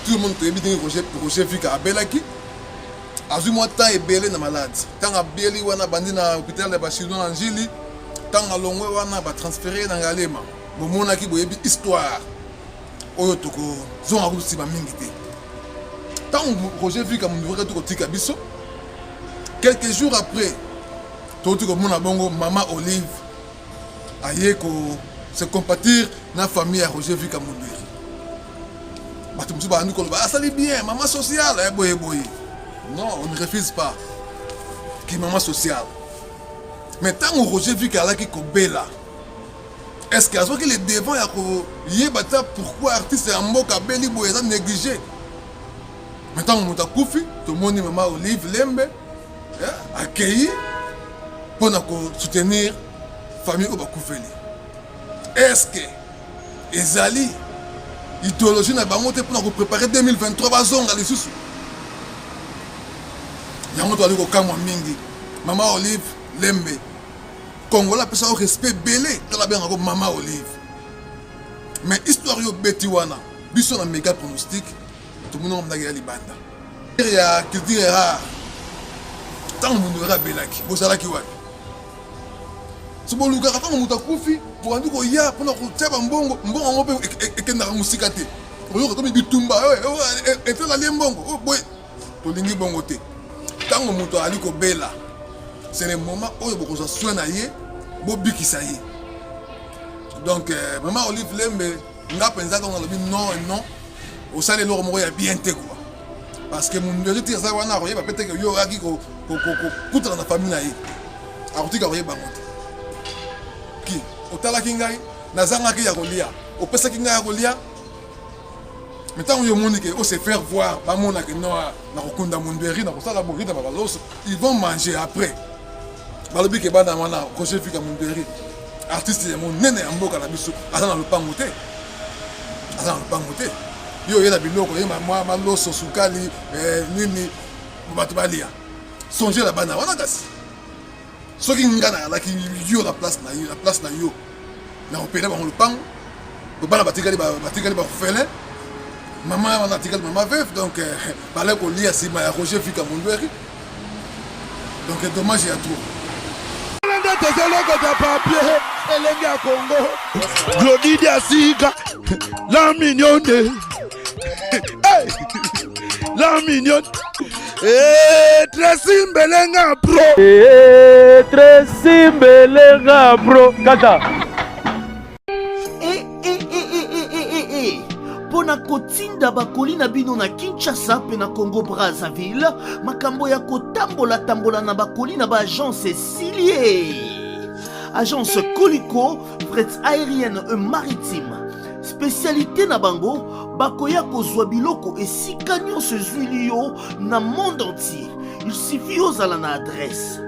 Tout le monde toyebi ndenge Roger, Roger Vika abelaki, azwi mwa temps ebele na malade. Ntango abeli wana abandi na hôpital ya bachinois na Njili, ntango alongwe wana batransfere ye na Ngalema. Bomonaki, boyebi histoire oyo, tokozonga kutu nsima mingi te. Ntango Roger Vika Mundweri tokotika biso, quelques jours après touti komona bongo mama Olive aye ko se compatir na famille ya Roger Vika Mundweri. Bato mosusu babandi koloba asali bien mama sociale eh, boye boye. Non, on ne refuse pas ki mama sociale, mais ntango Roger Vika alaki kobela, est ce que azwaki le devant ya koyeba ta pourquoi artiste ya mboka abeli boye, aza négligé? Mais ntango moto akufi, tomoni mama Olive Lembe akei mpona kosoutenir famille oyo bakufeli. Est ce que ezali idéologie na bango te mpona kopréparer 2023 bazonga lisusu? Yango toali kokamwa mingi. Mama Olive Lembe, Kongola apesa yo respect ebele, tala bengako mama Olive, mais histoire yo obeti wana, biso na Méga Pronostic tomoni yango ndaki ya libanda ya culture rare. Ntango Mundweri abelaki, bozalaki wapi? So bolukaka ntango moto akufi, bobandi koya mpona kotia bambongo. Mbongo yango mpe ekendaka mosika te. Oyoka komi bitumba, etelalie mbongo boye. Tolingi bongo te. Ntango moto azali kobela, c'est le moment oyo bokozwa soin na ye, bobikisa ye. Donc mama Olive Lembe, nga mpenza ntango nalobi non, non, osali eloko moko ya bien te quoi, parce que Mundweri ti aza wana, akoyeba pe te ke yo oyaki kokutana na famille na ye. Akotika koyeba yango te. Ki otalaki ngai, nazangaki ya kolia, opesaki ngai ya kolia. Mais ntango yo omoni ke ose faire voir, bamona ke non, nakokunda Mundweri, nakosala boye na babaloso, ils vont manger. Après balobi ke bana wana, Roger Vika Mundweri, artiste ya monene ya mboka na biso, aza na lopango te, aza na lopango te. Yo oyela biloko ye mwa maloso, sukali, nini, bato balia. Songe na bana wana. Kasi soki nga nazalaki yo na place na yo, na place na yo, nakopela bango lopango. Bana batikali, batikali baorphelin, mama wana atikali mama veuve. Donc balai kolia nsima ya Roger Vika Mundweri. Donc dommage ya trop. Nde tozolokota papier elenge ya Kongo, Glodi Diasika, la mignonne, hey! La mignonne. Hey, Tracy Mbelenga Pro. Hey, Tracy Mbelenga Pro kata. E, e, e, e, e, e, e, e. Mpo na kotinda bakoli na bino na Kinshasa mpe na Congo Brazzaville, makambo ya kotambola-tambola na bakoli na baagence esili ye. Agence Koliko Fret Aérienne et Maritime, spécialité na bango, bakoya kozwa biloko esika nyonso ezwili yo na monde entier. Il suffit ozala na adresse,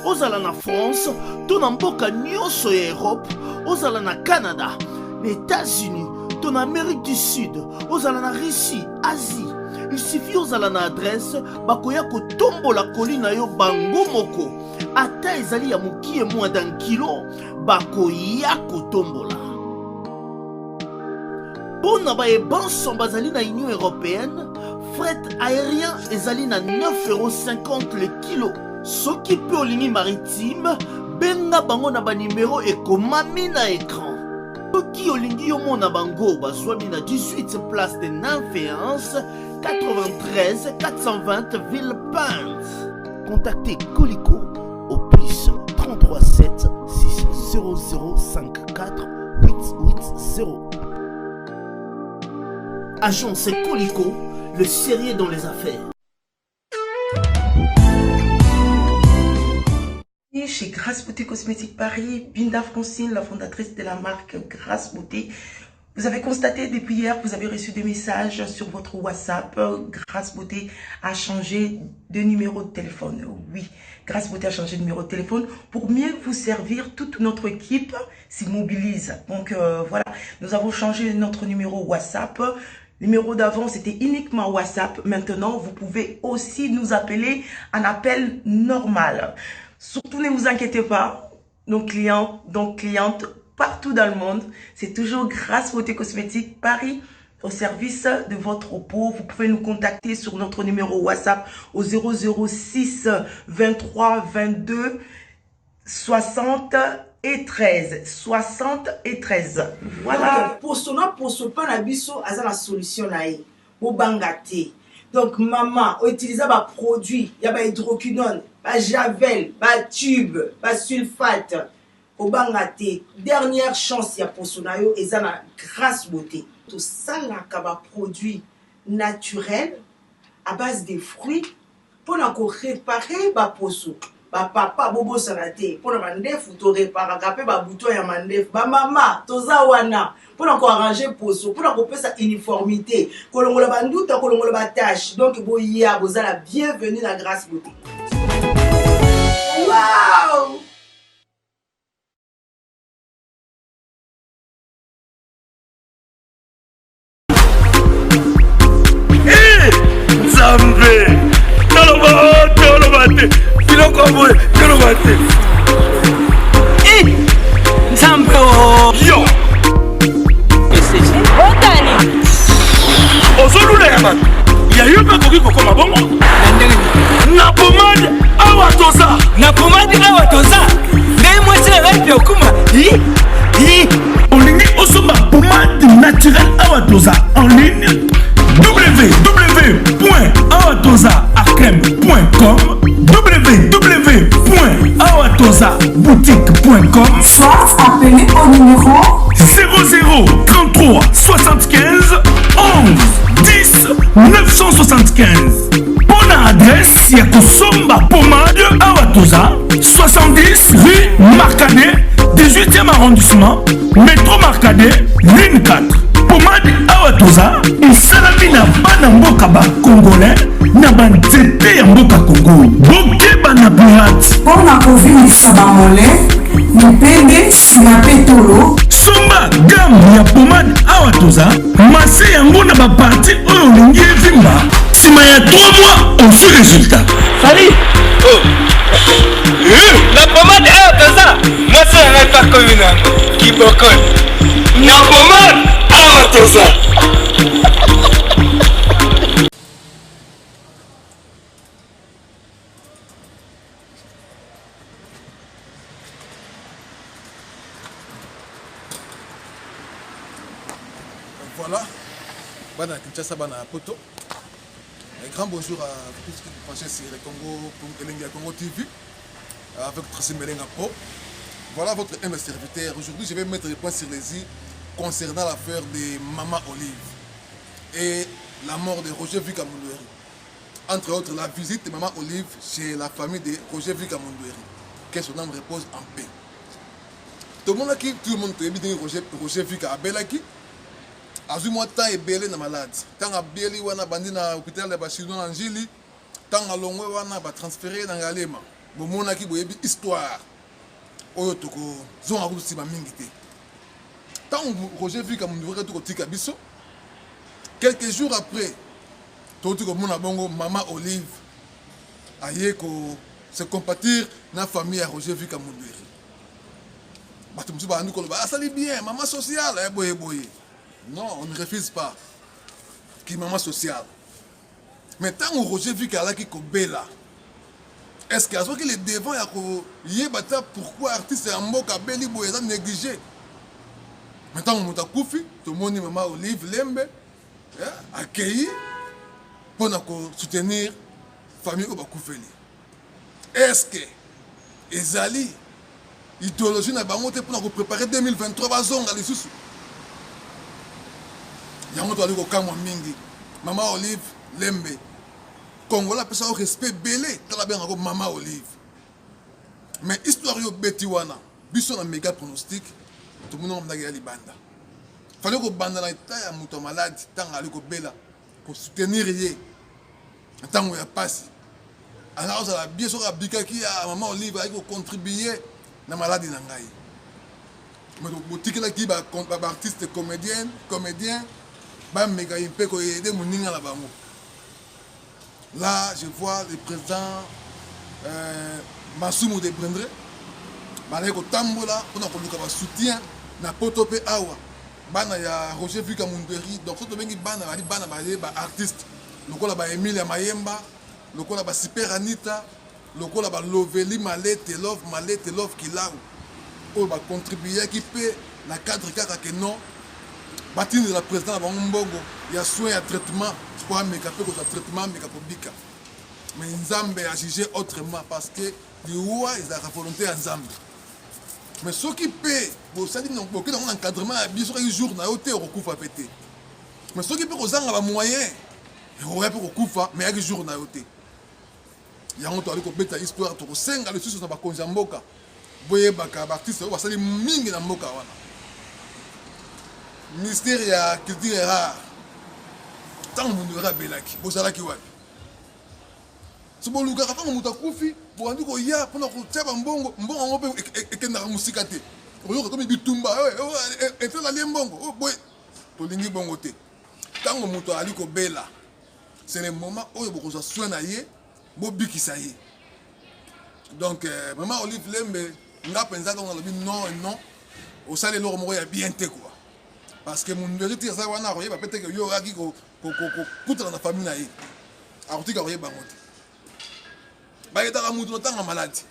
ozala na France to na mboka nyonso ya Europe, ozala na Canada, na États-Unis to na Amérique du Sud, ozala na Russie, Asie, il suffit ozala na adresse, bakoya kotombola koli na yo bango moko. Ata ezali ya mokie, moins d'un kilo, bakoya kotombola. Mpo na bayebanso bazali na Union européenne, fret aérien ezali na 9,50 € le kilo. Soki mpe olingi maritime, benga bango na banimero ekomami na écran. Soki olingi yomona bango, bazwami na 18 place de Nymphéens, 93 420 Villepinte. Contactez Colico au plus 33 7 6 00 54 880. Agence Colico, le sérieux dans les affaires. Chez Grâce Beauté Cosmétique Paris, Binda Francine, la fondatrice de la marque Grâce Beauté. Vous avez constaté depuis hier, vous avez reçu des messages sur votre WhatsApp. Grâce Beauté a changé de numéro de téléphone. Oui, Grâce Beauté a changé de numéro de téléphone pour mieux vous servir. Toute notre équipe s'y mobilise. Donc voilà, nous avons changé notre numéro WhatsApp. Numéro d'avant, c'était uniquement WhatsApp. Maintenant, vous pouvez aussi nous appeler en appel normal. Surtout, ne vous inquiétez pas, nos clients, donc clientes partout dans le monde, c'est toujours Grâce Beauté Cosmétique Paris. au service de votre peau. Vous pouvez nous contacter sur notre numéro WhatsApp au 006 23 22 60 et 13. 60 et 13. Voilà. Poso na poso pa na biso aza na solution na ye. Bobanga te. Donc maman, utiliser ba produit ya ba hydroquinone, ba javel, ba tube, ba sulfate. Kobanga te. Dernière chance ya poso na yo eza na Grace Beauté. Tosalaka ba produits naturels à base de fruits pona ko reparer ba poso. Ba papa bobosana te pona mandefu to reparaka pe ba bouton ya mandefu. Ba mama toza wana pona ko arranger poso, pona kopesa uniformite, kolongola ba nduta, kolongola ba taches. Donc boya boza la bienvenue na Grace Beauté. Wow! Eh, nzambe toloba oh, toloba te biloko ya boye toloba te eh, nzambe oh. yo otani ozolula ya bato ya yo mpe akoki kokoma bongo na ndenge na pomade awa toza na pomade awa toza ngai mwasi na ngai mpe okuma olingi osomba pomade naturelle awa toza en ligne www.awatozaacreme.com www.awatozaboutique.com Soit appelez au numéro 00 33 75 11 10 975 mpo na adresse ya kosomba pomade awa toza 70 rue Marcadet 18e arrondissement metro Marcadet ligne 4 pomade awa toza esalami na bana mboka ba congolais na banzete ya mboka congo bokeba na pirate mpo na kovimbisa bamole mipende nsima mpe tolo somba gamme ya pomade awa toza Masse yango na ba partie oyo olingi evimba sima ya 3 mois ozwi resultat. Salut! Oh. Eh, na pomade awa toza mwasi na ngai pakomi na yango kibokol na pomade awa toza. Voilà, bana Kinshasa, bana Poto. Un grand bonjour à tous qui branchent sur le Congo, Elengi Congo TV, avec Tracy Melenga Pro. Voilà votre humble serviteur. Aujourd'hui, je vais mettre les points sur les i concernant l'affaire de Mama Olive et la mort de Roger Vika Entre autres, la visite de Maman Olive chez la famille de Roger Vika Mondweri. Que son âme repose en paix. Tout le monde qui tout le monde toyebi ndenge Roger, Roger Vika abelaki azwi mwa temps ebele na malade ntango abeli wana abandi na hôpital ya bachinois na njili ntango alongwe wana batransfere na ngalema bomonaki boyebi histoire oyo tokozonga kutu nsima mingi te ntango roger vika monduraki tokotika biso quelques jours après Touti komona bongo mama Olive aye ko se compatir na famille ya Roger Vika Mundweri. Bato mosusu babandi koloba asali bien mama sociale eh, boye boye. Non, on ne refuse pas ki mama sociale. Mais ntango Roger Vika alaki kobela est-ce que azwaki le devant ya koyeba ta pourquoi artiste ya mboka abeli boye aza négligé? Mais ntango moto akufi tomoni mama Olive Lembe Eh, akei mpo na kosoutenir famille oyo bakufeli est-ce ezali idéologie na bango te mpo na koprépare 2023 bazonga lisusu yango tozali kokamwa mingi mama olive lembe congolais apesa yo respect ebele tala bengako mama olive mais histoire yo obeti wana biso na mega pronostic tomoni ndaki ya libanda fallait kobanda na etat ya moto ya maladi ntango ali kobela kosoutenir ye na ntango ya mpasi azalaka kozala bien soki abikaki ya mama olive ayaki kocontribue na maladi na ngai botikelaki baartiste comédienne comédien bameka ye mpe koyede moninga na bango Là, je vois le président euh, Masumu de Brendre bazali kotambola mpona koluka basoutien na poto mpe awa. Bana ya Roger Vika Mundweri, donc soki tobengi bana bali bana baye ba artiste lokola ba Emilia Mayemba, lokola ba Super Anita, lokola ba Loveli Malete, Love Malete, Love Kilau oyo ba contribuaki mpe na cadre kaka ke non batindela président na bango mbongo ya soin ya traitement mpo ameka mpe kozwa traitement ameka kobika mais Nzambe a juge autrement parce que liwa ezalaka volonté ya Nzambe. Mais soki mpe bosali boke nango na encadrement ya biso soki jour na yo te okokufa mpe te. Mais soki mpe kozanga ba moyen okoya mpe kokufa mais yaki jour na yo te. Yango toali kobeta histoire tokosenga lisusu na bakonzi ya mboka boyebaka baartiste oyo basali mingi na mboka wana. Ministère ya culture et art ntango Mundweri abelaki bozalaki wapi? So bolukaka ntango moto akufi bobandi koya mpona kotia bambongo, mbongo yango mpe ekendaka mosika te. Okoyoka komi bitumba etel alie mbongo oh, boye. Tolingi bongo te. Ntango moto azali kobela, c'est le moment oyo bokozwa soin na ye, bobikisa ye. Donc euh, vraiment Olive Lembe nga mpenza ntango nalobi non et non, osali eloko moko ya bien te quoi. Parce que mondeli ti aza wana akoyeba mpe te ke yo oyaki kokutana na famille na ye. Akotika koyeba yango te. Bayetaka moto na ntango ya maladi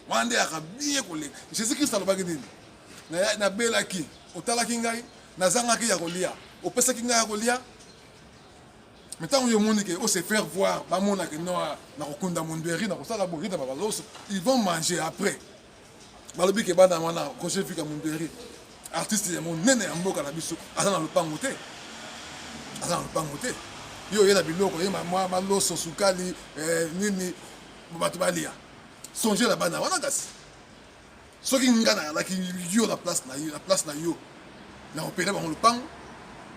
wana nde yaka bien koleka. Jésus Christ alobaki nini? Nabelaki, otalaki ngai, nazangaki ya kolia, opesaki ngai ya kolia. Mais ntango yo omoni ke o se faire voir, bamona ke non, nakokunda mondweri, nakosala boye, na babaloso, ils vont manger après. Balobi ke bana wana Roger Vika Mundweri artiste ya monene ya mboka na biso aza na lopango te, aza na lopango te. Yo oyela biloko ye mwa maloso sukali eh, nini bato balia songe na bana wana. Kasi soki nga nazalaki yo na place na yo, na place na yo na opele bango lopango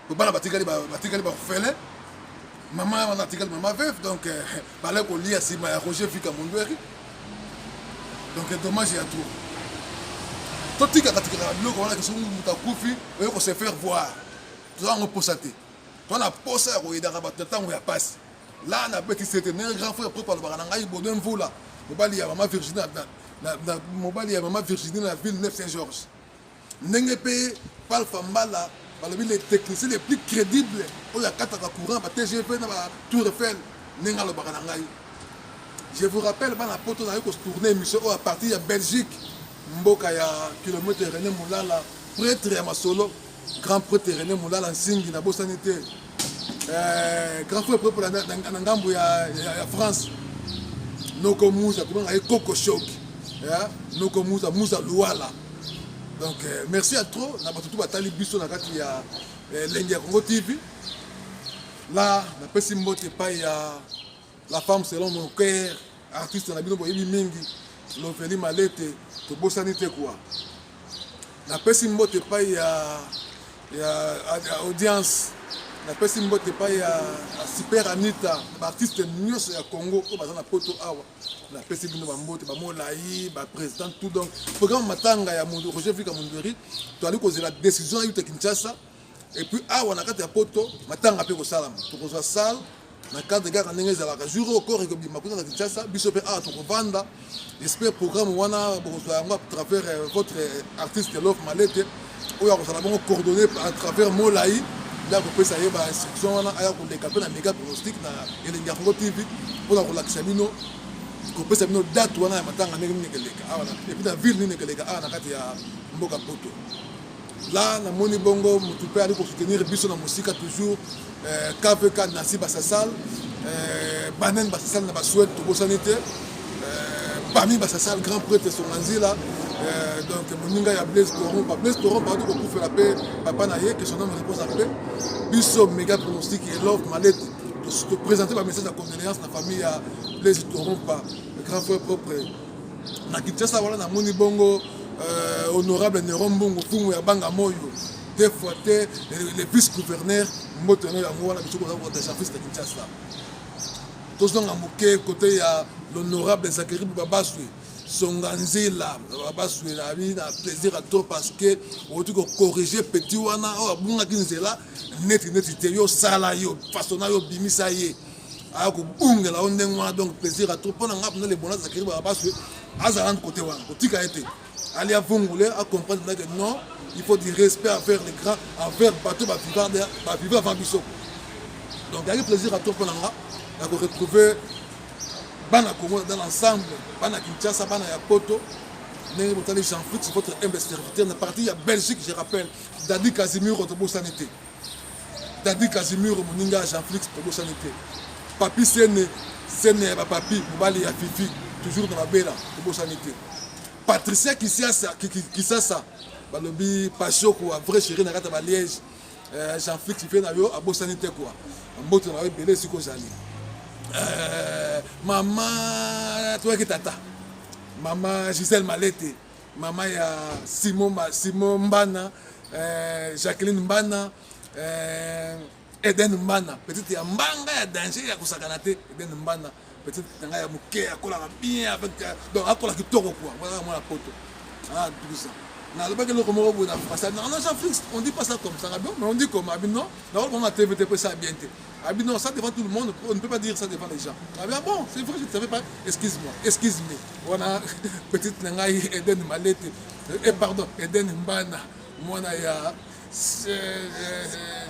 po bana batikali batikali baorphelin, mama wana atikali mama veuve, donc eh, balaki kolia nsima ya Roger Vika Mundweri. Donc dommage ya trop. Totikaka tikaka biloko wana ke soki moto akufi oye ko se faire voir, toza yango posa te. Toza na posa ya koyedaka bato na ntango ya pasi. La nabeti sete ndenge grand frère propre alobaka na ngai Baudouin Mvula, mobali ya mama Virginie na, na, mobali ya mama Virginie na ville 9 Saint-Georges. Ndenge mpe Palfa Mbala balobi le technicien le plus crédible oyo akataka courant ba TGV na ba Tour Eiffel, ndenge alobaka na ngai. Je vous rappelle bana poto nayo ko tourner émission oyo à partir ya Belgique, mboka ya kilomètre René Mulala, prêtre ya masolo, grand prêtre René Mulala Nsingi nabosani te. Eh, grand frère propre na, na, na ngambo ya, ya, ya France noko Muza tobengaka ye Koko Shoki, yeah? Noko Muza, Muza Luala. Donc euh, merci à trop na bato tout batali biso na kati ya euh, Elengi ya Congo TV. Là napesi mbote epai ya la femme selon mon cœur, artiste na bino boyebi mingi Loveli Malete, tobosani te quoi. Napesi mbote epai ya, ya, ya audience, napesi mbote epai ya, ya Super Anita, ba artiste nyonso ya Congo oyo baza na poto awa. Napesi bino bambote bamolai ba président tout. Donc programme matanga ya Roger Vika Mundweri, toali kozela décision ya Yuta Kinshasa. Et puis awa na kati ya poto matanga mpe kosalama, tokozwa salle na cadre kaka ndenge ezalaka jour oyo corps ekobima kuna na Kinshasa, biso mpe awa tokovanda. J'espère programme wana bokozwa yango à travers euh, votre artiste Love Malete oyo akozala bongo coordonné à travers Molai nde akopesa ye ba instruction wana, aya koleka mpe na mega pronostic na Elengi ya Congo TV mpona kolakisa bino, kopesa bino date wana ya matanga ndenge nini ekeleka awa et puis na ville nini ekeleka awa na kati ya mboka poto. La namoni bongo motu mpe ali kosoutenir biso na mosika toujours euh, KVK Nancy Basasal, euh, Banen Basasal na Basuède tobosani te, euh, Pami Basasal grand prêtre Songanzila, euh, donc moninga ya Blaise Toron, ba Blaise Toron bauti kokufela mpe papa na ye que son homme repose en paix. Biso méga pronostic et Love Malete toprésente ba message ya condoléance na famille ya Blaise Toron pa grand frère propre na Kinshasa wana. Namoni bongo euh, honorable Neron Mbungu Fumu ya Banga Moyo deux fois te le vice gouverneur mbote no yango wana biso koza kotacha fils na Kinshasa. Tozonga moke côté ya l'honorable Zacharie Babaswe Songa Nzila Babaswe, na bi na plaisir à trop parce que oti ko corriger petit wana oyo abungaki nzela neti neti te, yo sala yo façon yo bimisa ye aya kobungela yo ndenge wana. Donc plaisir à trop mpona nga mpona le bon Zacharie Babaswe azala na côté wana, kotika ye te, ali avungule a comprendre que non. Il faut du respect envers les grands, envers bato baviva baviva avant biso. Donc yaki plaisir à toi mpo na nga ya koretrouver bana Congo dans l'ensemble, bana Kinshasa, bana ya Poto, ndenge botali Jean Flix, votre humble serviteur na partie ya Belgique. Je rappelle Dadi Casimiro, tobosani te. Dadi Casimiro, moninga ya Jean Flix, tobosani te. Papi Sene, Sene ya bapapi, mobali ya Fifi, toujours na babela, tobosani te. Patricia Kisiasa, Kisasa, balobi Pasio quoi, vrai chéri na kati ya baliège. Jean Flix mpe na yo abosani te quoi, mboto na yo ebele esika ozali. Mama toyaki tata, mama Gisèle Malete, mama ya Simon, Simon Mbana, Jacqueline Mbana, Eden Mbana, petite ya mbanga ya danger ya kosakana te. Eden Mbana, petite na ngai ya moke, akolaka bien avec, donc akola kitoko quoi, mwana mwana poto, ah 12 ans. Nalobaki eloko moko boye na français: Non, non, Jean Flix, on dit pas ça comme ça. Bon, mais on dit comment? Abi non, naoloba na TV te mpo esa bien te. Abi non, ça devant tout le monde, on ne peut pas dire ça devant les gens. Abi ah bon, c'est vrai, je ne savais pas, excuse-moi, excuse me. Wana petite na ngai Eden Malete, eh pardon, Eden Mbana, mwana ya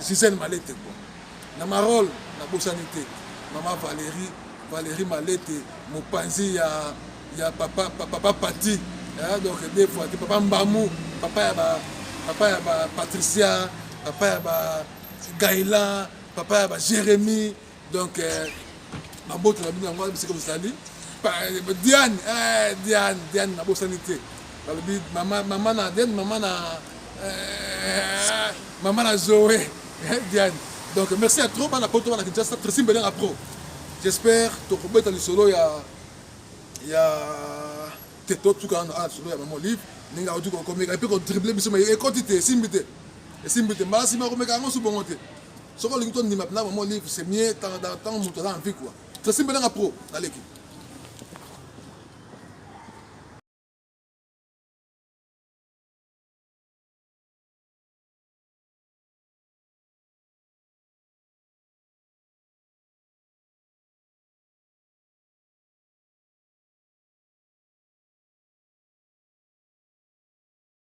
Gisèle Malete quoi. Na Marole, nabosani te mama Valérie, Valérie Malete, mopanzi ya papa, papa Pati, donc deux fois te, papa Mbamu, papa ya ba Patricia, papa ya ba Gaïla, papa ya ba Jérémie. Donc bambote na bino yango bisika bozali. Diane, Diane, Diane, nabosani te. Balobi mama, mama na Diane, mama na Zoé, Diane. Donc merci à trop, bana poto, bana Kinshasa. Tracy Mbelenga pro, j'espère tokobeta lisolo ya te, totuka na lisolo ya mama Olive, ndenge auti komeka epe kodrible biso, mais ekoti te, esimbi te, esimbi te. Mbala nsima komeka yango su bongo te. Soki olingi tondima mpena mama Olive, c'est mieux ntango moto aza en vie quoi. Tracy Mbelenga pro, naleki.